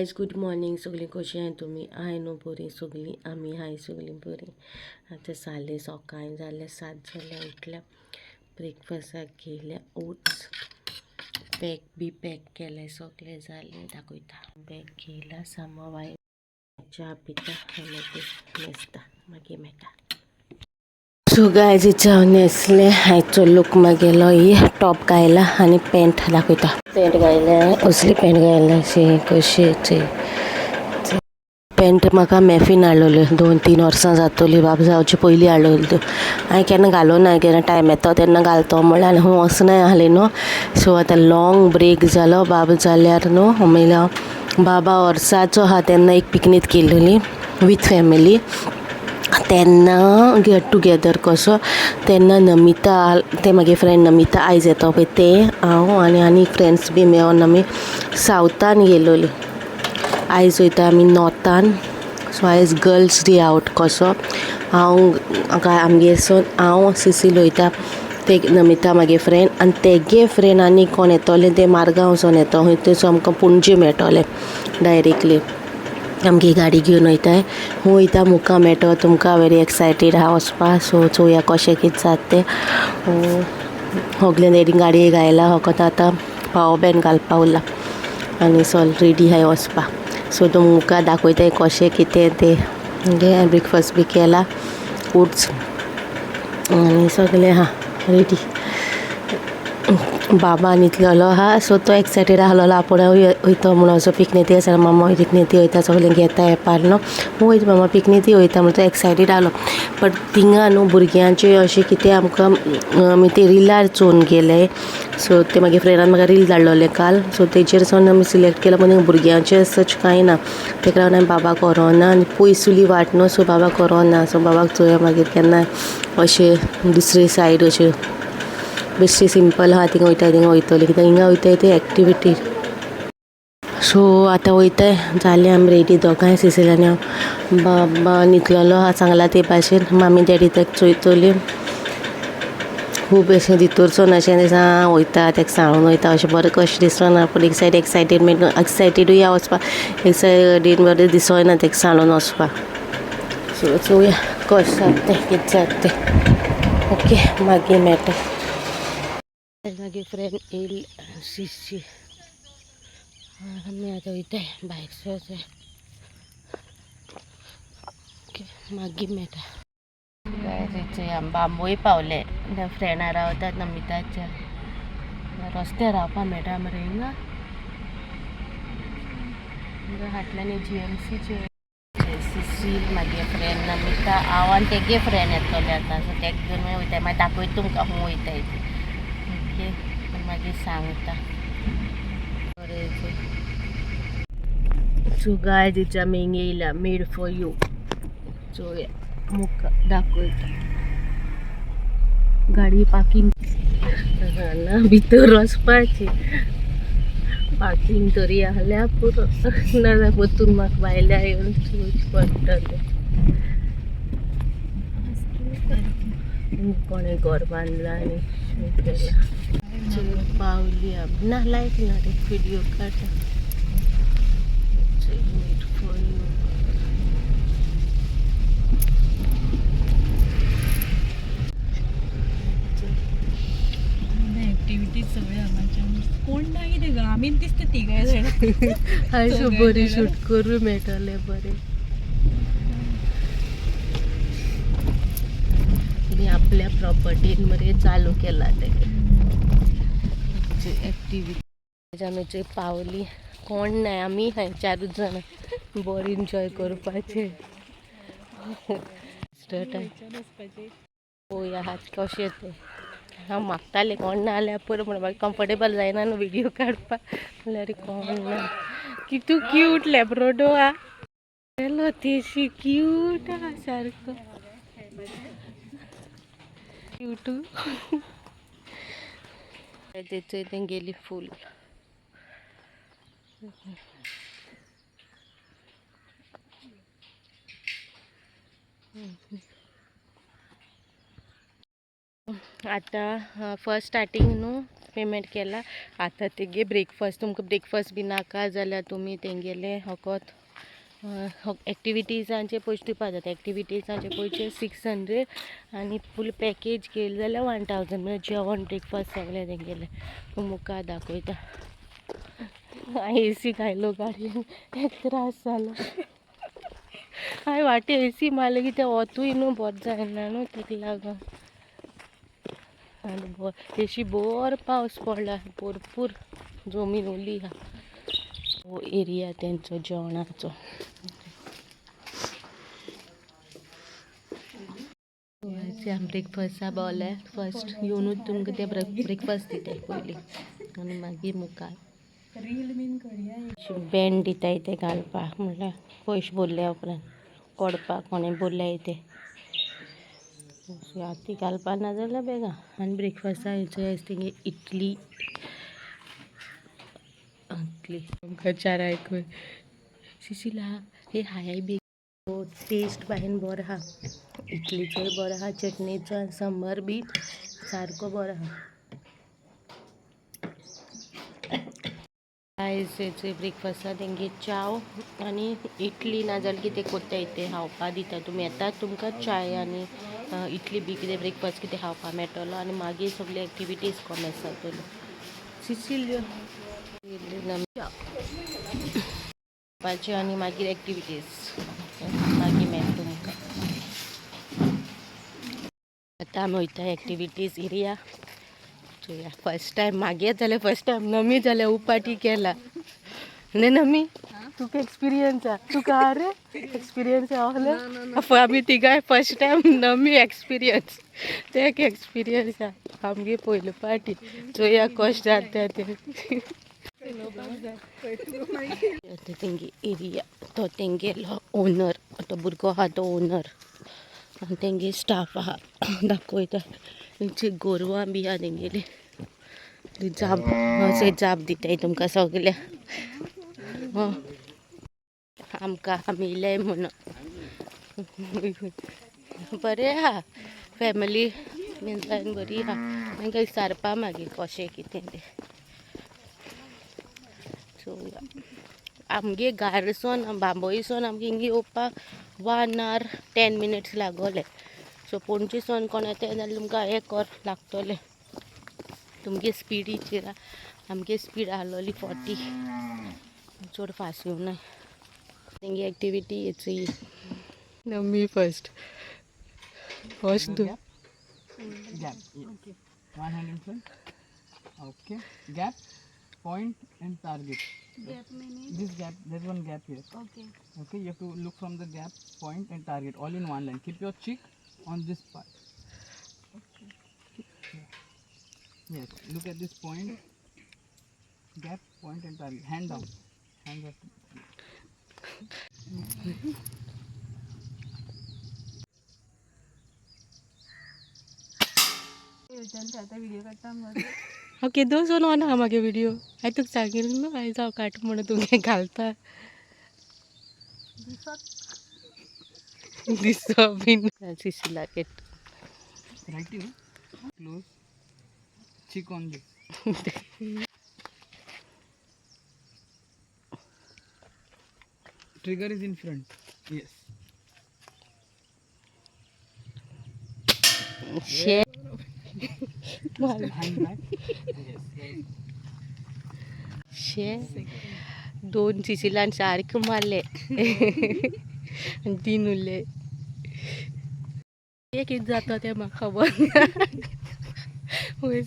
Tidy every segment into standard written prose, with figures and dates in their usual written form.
Guys, good morning. सगळीं कशीं आहाय तुमी? आहाय न्हू बरीं सगळीं? आमी आहाय सगळीं बरीं. आतां जालें, सकाळीं जालें, 7 जालें, उठल्या, ब्रेकफास्टाक केलें, ओट्स पॅक बी पॅक केलें, सगळें जालें, दाखयता. बॅग घेयला, सामा वाय च्या पिता आनी मागीर न्हेसता, मागीर मेळटा. सो गायज, हांव न्हेसलें. आयचो लूक मागेलो, ही टॉप घायला आनी पॅन्ट दाखयता. पॅन्ट घायल्या, असली पॅन्ट घायला, अशी कशी पॅन्ट म्हाका मॅफीन हाडलेल्यो, 2-3 वर्सां जातली, बाब जावचे पयलीं हाडलेल्यो त्यो. हांवें केन्ना घालूं ना, केन्ना टायम येता तेन्ना घालतो म्हणल्यार आनी खंय वचनाय आसलें न्हू. सो आतां लॉंग ब्रेक जालो बाब जाल्यार न्हू. म्हणल्यार बाबा वर्साचो आहा तेन्ना एक पिकनीक केलेली विथ फॅमिली, तेन्ना गेट टुगेदर कसो. तेन्ना नमिता, तें म्हागे फ्रेंड नमिता आयज येता पळय तें, हांव आनी आनी फ्रेंड्स बी मेळोन आमी सावथान गेलोली. आयज वयता आमी नॉर्थान. सो आयज गर्ल्स डे आवट कसो. हांव आमगेर सून हांव सिसील वयता, ते नमिता म्हागे फ्रेंड आनी तेगे फ्रेंड आनी कोण येतोले, ते मारगांव सून येतो, खंय थंयसर आमकां पणजे मेळटोले डायरेक्टली. आमगे गाडी घेवन वयताय, खंय वयता मुखार मेळटलो तुमकां. वेरी एक्सायटेड आहा वचपा. सो चोवया कशें कितें जाता तें. सगळे रेडी, गाडयेक घायला, फकत आतां पावर बँक घालपा उरला आनी सगळें रेडी आहाय वचपा. सो तुमकां दाखयताय कशें कितें तें. ओके, ब्रेकफास्ट बी केला, ओट्स आनी सगळें आहा रेडी. बाबा न्हिदलेलो आहा, सो तो एक्सायटेड आहलोलो आपूण वयतो म्हणून असो पिकनिके. आसा मामा पिकनिके वयता, सगळें घेता येपार न्हू, वयता मामा पिकनिके वयता म्हणून तो एक्सायटेड आहलो. बट थिंगा न्हू भुरग्यांचे अशें कितें आमकां आमी ते रिलार चोवन गेले. सो ते मागीर फ्रेंडान म्हाका रील धाडलोले काल, सो तेजेर सावन आमी सिलेक्ट केला. पूण भुरग्यांचे सच कांय ना, तेका लागून हांवें बाबाक व्हरोना आनी पयसुली वाट न्हू, सो बाबाक व्हरोना. सो बाबाक चोवया मागीर केन्ना अशें दुसरे सायड अशें बेश्टी सिंपल आहा थिंगा वयता, थिंगा वयतली, कित्याक हिंगा वयताय ते एक्टिविटी. सो आतां वयताय, जालें आमी रेडी दोगांय, सिसील आनी हांव. बाबा न्हिदलेलो आहा, सांगला ते भाशेन. मामी डॅडी ताका चोयतली. खूब अशें भितरसून अशें दिसता वयता, ताका सांगून वयता अशें बरें कशें दिसना. पूण एक सायड एक्सायटेडमेंट, एक्सायटेडूय आहा वचपाक, एक सायडीन बरें दिसना ताका सांडून वचपाक. सो चोवया कशें जाता तें, कितें जाता तें. ओके, मागीर मेळटा. मागीर फ्रेंड येयली सिसी, आमी आतां वयताय भायर. ओके, मागीर मेळटा. आमी बांबोळी पावले. फ्रेंडा रावतात नमिताच्या. रस्त्यार रावपा मेळटा मरे हिंगा. हिंगा फाटल्यान जीएमसीचे. सिसील, मागे फ्रेंड नमिता, हांव आनी तेगे फ्रेंड येतले आतां. सो तेका घेवन मागीर वयताय, मागीर दाखयता तुमकां खंय वयताय ती. ओके, मागीर सांगता. बरें. सो गायज, आमी हिंगा येयल्या मेड फॉर you. चोया, मुखार दाखयता. गाडी पार्किंग ना, भितर वचपाची पार्किंग तरी आहल्यार पुरो, नाजाल्यार परतून म्हाका भायल्या येवन चोवचें पडटलें. कोणें घर बांदलां आनी केलां. पावली आमी. ना, लायट ना रे, व्हिडिओ काडटा. Made for you. Activities सगळ्या हांगाच्या. कोण ना कितें गो, आमीच दिसता तिगाय जाणां. आयज चौगांय बरें जाणां. शूट करूं मेळटलें बरें. मी आपल्या प्रॉपर्टीन मरे चालू केला ते एक्टिविटी. आमी थंय पावली, कोण नाय, आमी हाय चारूच जाणां. बरें एन्जॉय करपाचें. पळोवया हात कशें तें. हांव मागतालें कोण ना जाल्यार पुरो म्हणून, म्हाका कम्फर्टेबल जायना न्हू व्हिडियो काडपाक. म्हणल्यार कोण ना. कितू क्यूट लॅब्रोडो आहा गेलो, तेशी क्यूट आहा सारको क्यूट. तेचो तेंगेली फूल. आतां फर्स्ट स्टार्टींग न्हू. पेमेंट केला. आतां तेगे ब्रेकफास्ट, तुमकां ब्रेकफास्ट बी नाका जाल्यार तुमी तेंगेले फकत एक्टिविटीजांचे पयशे दिवपा जाता. एक्टिविटीजांचे पयशे 600 आनी फूल पॅकेज केली जाल्यार 1000, म्हळ्यार जेवण ब्रेकफास्ट सगळें तेंगेलें. मुखार दाखयता. एसी घायलो गाडयेन, एक त्रास जालो. हांवें वाटे एसी मारले की तें वतूय न्हू बरें जायना न्हू तेका लागून. आनी एशी बरो पावस पडला, भरपूर जमीन ओली आहा. हो एरिया तेंचो जेवणाचो. ब्रेकफास्टा पावले. फर्स्ट येवनूच तुमकां ते ब्रेकफास्ट दिताय पयलीं आनी मागीर मुखार रील बीन करया. बँड दिताय ते घालपाक, म्हणल्यार पयशे भरल्या उपरांत कोडपाक कोणें भरल्याय ते ती घालपाक, नाजाल्यार बेगां. आनी ब्रेकफास्टा हेचो तेंगे इटली इटली आमकां चार आयकून सुशिला हे हाय बी टेस्ट बायन बरो आहा. इटलीचोय बरो आहा, चटणीचो आनी सांबार बी सारको बरो आहा. आयज ब्रेकफास्टाक तेंगे च्याव आनी इटली नाजाल्यार कितें कोत्ताय तें खावपा दिता. तुमी येतात तुमकां चाय आनी इटली बी कितें ब्रेकफास्ट कितें खावपा मेळटलो आनी मागीर सगळे एक्टिविटीज कॉमेस जातल्यो. सिसिल्यो खावपाच्यो आनी मागीर एक्टिविटीज मागीर मेळटा तुमकां. आतां आमी वयता एक्टिविटीज एरिया चोया. फर्स्ट टायम मागीर जालें, फर्स्ट टायम नमी जाल्यार उपाटी केला न्ही नमी? तुका एक्सपिरियन्स आहा? तुका आहा रे एक्सपिरियन्स आहा? आमी तिगाय फर्स्ट टायम, नमी एक्सपिरियन्स, ते एक एक्सपिरियन्स आहा आमगे पयले पाटी. चोया कशें जाता तें. आतां तेंगे एरिया, तो तेंगेलो ओनर, तो भुरगो आहा तो ओनर आनी तेंगे स्टाफ आहा. दाखयता, तेंची गोरवां बी आहा तेंगेली. जाप अशें जाप दिताय तुमकां सगल्या. आमकां आमी येयले म्हणून बरें आहा. फॅमिली जायन बरी आहा. तांकां विचारपा मागीर कशें कितें तें. सो आमगे गारसोन बांबोळीसोन आमगे हिंगा येवपाक 1 our 10 minutes लागोले. सो पणजेसोन कोण येता जाल्यार तुमकां एक वर लागतलें तुमगे स्पिडीचेर. आमगे स्पीड आहलोली 40, चड फास्ट येवनाय. तेंगे एक्टिविटी हेची. नमी first first The gap. Gap. Yes. One hand in front. Okay. Gap, point, and target. Gap meaning? This gap. There's one gap here. Okay. Okay. You have to look from the gap, point, and target all in one line. Keep your cheek on this part. Okay. Yes. Look at this point. Gap, point, and target. Hand down. Hands up. आता video काडटा मरे. हांव केदोसून on आहा मागे video. हांवें तुका सांगिल्लें न्हू आयज हांव काडटा म्हणून, तुमगे घालता. दिसत दिसो बीन सिसिला cat. Right in. Close. Cheek on this. Trigger is in front. Yes. शे. Hand back. Yes. Yes. शे, दोन सिसिलान सारके मारले आनी तीन उरले. ते कितें जाता तें म्हाका खबर ना.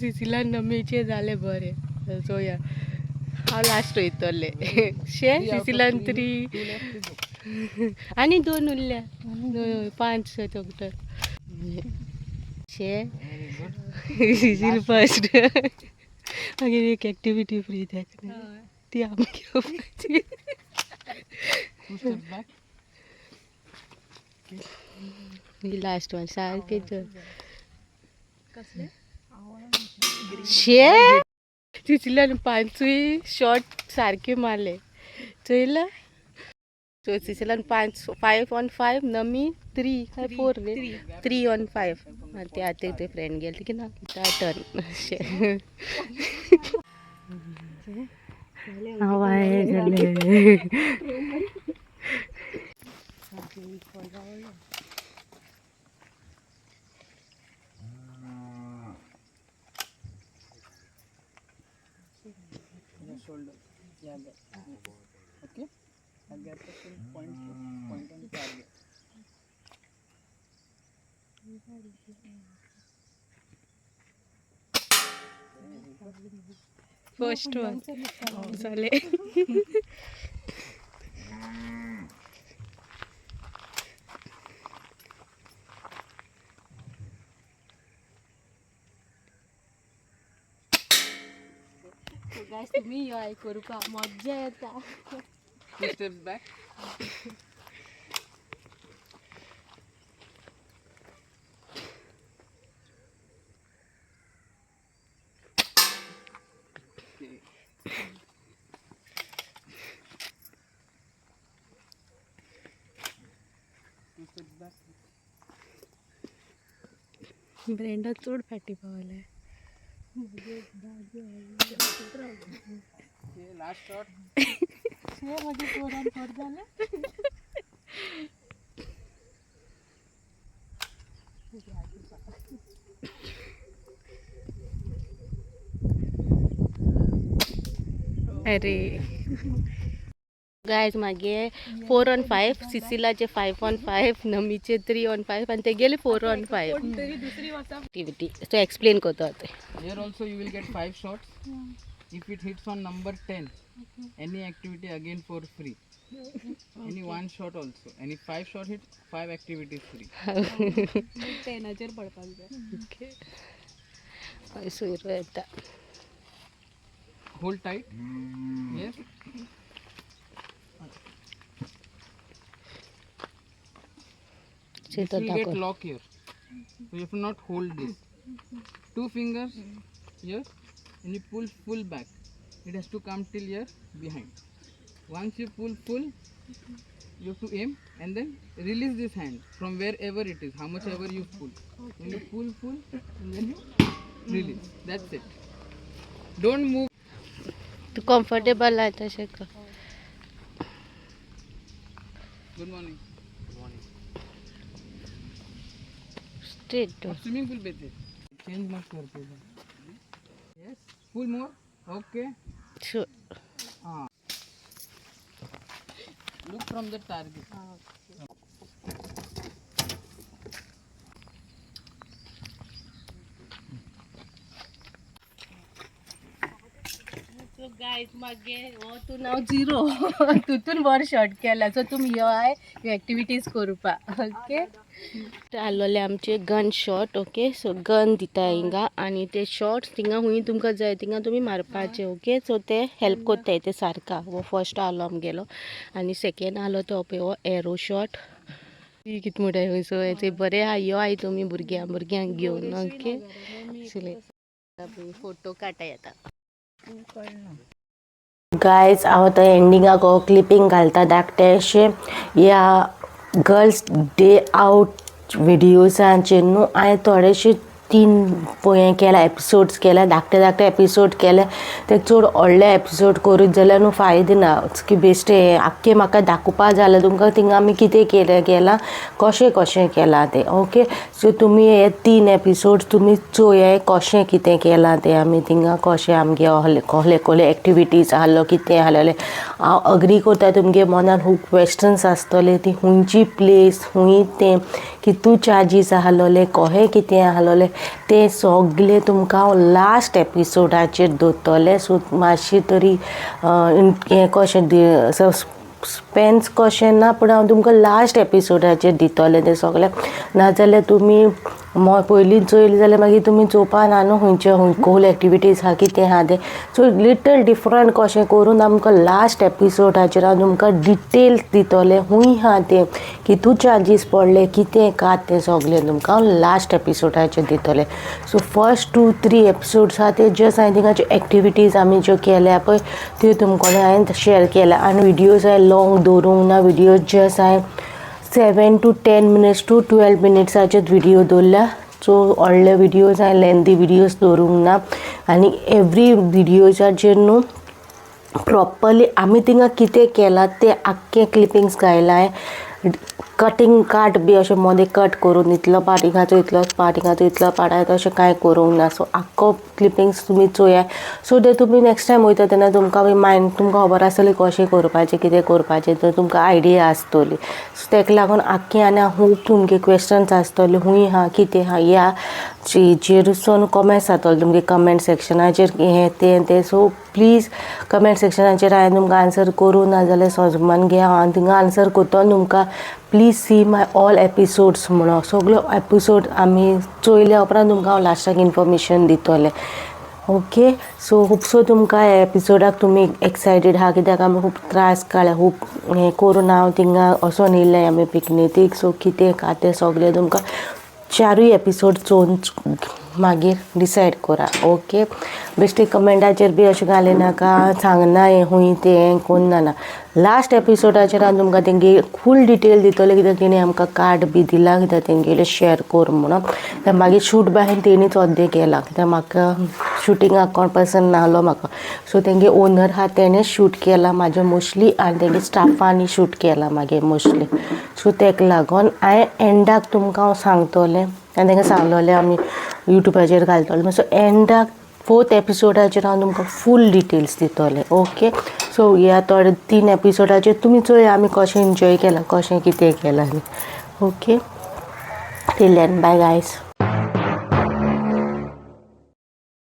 सिसिलान नमीचे जालें बरें. चोया, हांव लास्ट वयतलें. शे, सिसिलान three. Two left to go. आनी दोन उरल्या, पांच टोटल. शे. Very good. Sisil first. मागीर एक एक्टिविटी फ्री तेका, ती आमी घेवपाची. Two steps back. ही लास्ट वन सारकें. कसले? शे, सिसिलान पांचूय शॉट सारके मारले चोयला. सो सिसिलान 5 5 on 5, Nami 3 काय 4 न्ही, 3 ऑन 5. ते आतां ते फ्रेंड गेले की ना टर्न अशें. हांव जालें. Shoulder. Yeah, gap. Okay. And gap point, point on target. First one जाले. गायस तुमी यो आई करुपा मज्जा येता. 2 steps back. Okay. 2 steps back. Brenda चड फाटी पावलें. Okay, last shot. मागीर 4 on 4 जालें. अरे गायज मागीर 4 on 5, सिसिलाचे 5 on 5, नमीचे 3 on 5 आनी तेगेले 4 on 5. तरी दुसरी वाचा. एक्टिविटी सो एक्सप्लेन करता आतां. Here also you will get 5 shots. If it hits on number 10, any activity again for free. Any one shot also. Any 5 shot hit, 5 activities free. टेनाचेर पडपाक जाय. Okay, सुरू येता. Hold tight. Yes. This will get lock here. So you have to not hold this. 2 fingers here and you pull full back. It has to come till here behind. Once you pull full, you have to aim and then release this hand from wherever it is, how much ever you pull. When you pull full and then you release. That's it. Don't move. तूं comfortable आहा तशें कर. Good morning. Good morning. Straight. Swimming pool pay थे. Change मत करते. Yes. Pull more. Okay. Sure. हाँ. Look from the target. So guys मागे हो तूं नाव 0, तितून बरो शॉट केला. सो तुमी यो आय ह्यो एक्टिविटीज करपा. ओके, आसलोले आमचे gun shot. Okay, so gun दिता हिंगा आनी ते शॉट्स थिंगा हुंय तुमकां जाय थिंगा तुमी मारपाचे. ओके, सो ते हेल्प करताय ते सारका. हो फर्स्ट आहलो आमगेलो आनी सेकेंड आहलो तो पळय हो एरो शॉट. कितें म्हणटा सो ते बरें आहा. यो I तुमी भुरग्यांक भुरग्यांक घेवन. ओके, फोटो काडटा येता. गायज हांव आतां एंडिंगाक हो क्लिपींग घालता धाकटेशें ह्या गर्ल्स डे आवट व्हिडियोजांचेर न्हू हांवें थोडेशे 3 हें केला एपिसोड्स केल्या, धाकटे धाकटे एपिसोड केले. ते चड व्हडले एपिसोड करीत जाल्यार न्हू फायदो ना की बेश्टे हें आख्खें म्हाका दाखोवपा जालें तुमकां थिंगा आमी कितें केलें केलां कशें कशें केलां तें. ओके, सो तुमी हे 3 एपिसोड तुमी चोयाय कशें कितें केलां तें आमी थिंगा, कशें आमगे आहले कहले कहले एक्टिविटीज आहलो कितें आहलेलें. हांव अग्री करता तुमगे मनान खूब क्वेश्चन्स आसतले ती खुंयची प्लेस खूंय तें कितू चार्जीस आहलोले कहें कितें आहलोलें तें सगलें तुमकां हांव लास्ट एपिसोडाचेर दवरतलें. सो मातशें तरी हें कशें सस्पेन्स कशें ना, पूण हांव तुमकां लास्ट एपिसोडाचेर दितलें तें सगलें. नाजाल्यार तुमी पयलीं चोयलें जाल्यार मागीर तुमी चोवपा ना न्हू खंयचे खंय कोल एक्टिविटीज आहा, कितें आहा तें. सो लिटल डिफरंट कशें करून आमकां लास्ट एपिसोडाचेर हांव तुमकां डिटेल्स दितलें, खूंय आहा तें, कितू चार्जीस पडले, कितें कात तें सगलें तुमकां हांव लास्ट एपिसोडाचेर दितलें. सो फर्स्ट 2-3 एपिसोड्स आहा ते जस्ट हांवें थिंगाच्यो एक्टिविटीज आमी ज्यो केल्या पळय त्यो तुमकां हांवें शेयर केल्या. आनी विडियोज हांवें लॉंग दवरूंक ना, विडियोज जस्ट हांवें 7 to 10 minutes to 12 मिनट्साचेच video दवरल्या. सो व्हडले विडियोज हांवें लेंदी विडियोज दवरूंक ना. आनी एवरी विडियोजाचेर न्हू प्रॉपरली आमी थिंगा कितें केलां तें आख्खें क्लिपिंग्स घायलां हांवें. कटींग काट बी अशें मदें कट करून इतलो पार्ट हिंगाचो, इतलोच पार्ट हिंगाचो, इतलो पार्ट आहा तशें कांय करूंक ना. सो आख्खो क्लिपिंग्स तुमी चोया, सो that तुमी नेक्स्ट टायम वयता तेन्ना तुमकां मायंड तुमकां खबर आसतली कशें करपाचें, कितें करपाचें, तर तुमकां आयडिया आसतली. सो ताका लागून आख्खें. आनी खूब तुमगे क्वेश्चन्स आसतले, खूंय आहा, कितें आहा, ह्या हेजेरसून कमेंट्स जातलो तुमगे कमेंट सेक्शनाचेर, हें तें तें. सो प्लीज कमेंट सेक्शनाचेर हांवें तुमकां आन्सर करूं ना जाल्यार सोजमान घे, हांव थिंगा आन्सर करतलो तुमकां. Please see my all episodes म्हणून सगळ्यो एपिसोड आमी चोयल्या उपरांत तुमकां हांव लास्टाक इन्फॉर्मेशन दितलें. ओके, सो होपसो तुमकां ह्या एपिसोडाक तुमी एक्सायटेड आहा, कित्याक आमी खूब त्रास काडले, खूब हें करून हांव थिंगा वचोन येयलें आमी पिकनिकेक. सो कितें काय तें सगळें तुमकां चारूय एपिसोड चोवन मागीर डिसायड करा. ओके, बेश्टे कमेंटाचेर बी अशें घाली नाका, सांगना हें खूंय तें हें कोन्न ना. लास्ट एपिसोडाचेर हांव तुमकां तेंगे फूल डिटेल दितलें, कित्याक तेणी आमकां कार्ड बी दिलां, कित्याक तेंगेलें शेअर कर म्हणून. मागीर शूट बाहेर तेणीच अर्दें केलां, कित्याक म्हाका शुटिंगाक कोण पर्सन नाहलो म्हाका. सो तेंगे ओनर आहा तेणें शूट केलां म्हाजें मोस्टली, आनी तेंगे स्टाफांनी शूट केलां मागीर मोस्टली. सो तेका लागून हांवें एंडाक तुमकां हांव सांगतलें, आनी तांकां सांगलोलें आमी युट्यूबाचेर घालतले. सो एंडाक फोर्थ एपिसोडाचेर हांव तुमकां फूल डिटेल्स दितलें. ओके, सो ह्या थोडे 3 एपिसोडाचेर तुमी चोया आमी कशें एन्जॉय केलां, कशें कितें केलां. Okay, till then, bye guys.